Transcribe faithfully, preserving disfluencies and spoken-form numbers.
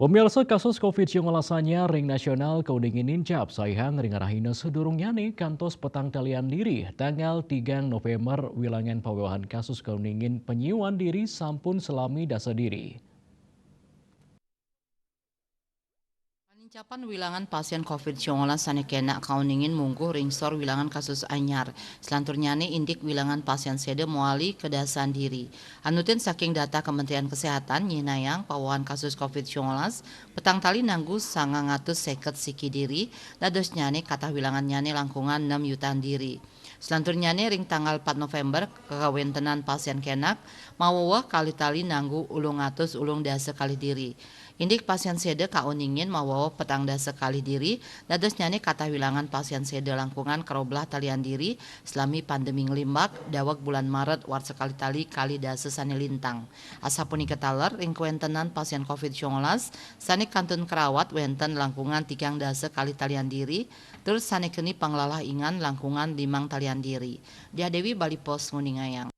Pemirsa, kasus covid sembilan belas anyar ring nasional kauningin nincap, saihang ring arahina sadurungnyane kantos petang talian diri. Tanggal tigang November, wilangan pawewahan kasus kauningin panyiuan diri sampun salami dasa diri. Panincapan wilangan pasien covid sembilan belas sane kena kauningin mungguh ring sor wilangan kasus anyar. Selanturnyane indik wilangan pasien seda mawali kadasan diri. Anutin saking data Kementerian Kesehatan nyihnayang pawewahan kasus covid sembilan belas petang tali nanggu sangang atus seket siki diri, dadosnyane katah wilangannyane langkungan nem yutan diri. Selanturnyane ring tanggal empat November, kawentenan pasien kenak maweweh kalih tali nanggu ulung atus ulung dasa kalih diri. Indik pasien seda kauningin maweweh petang dasa kalih diri, dadosnyane katah wilangan pasien seda langkungan karoblah talian diri salami pandemi nglimbak, daweg bulan Maret warsa kalih tali kalih dasa sane lintang. Asapunika taler, ring kawentenan pasien covid sembilan belas sane kantun karawat wenten langkungan tigang dasa kalih talian diri, tur sane keni panglalah ingan langkungan limang talian diri. Diah Dewi, Bali Post, nguningayang.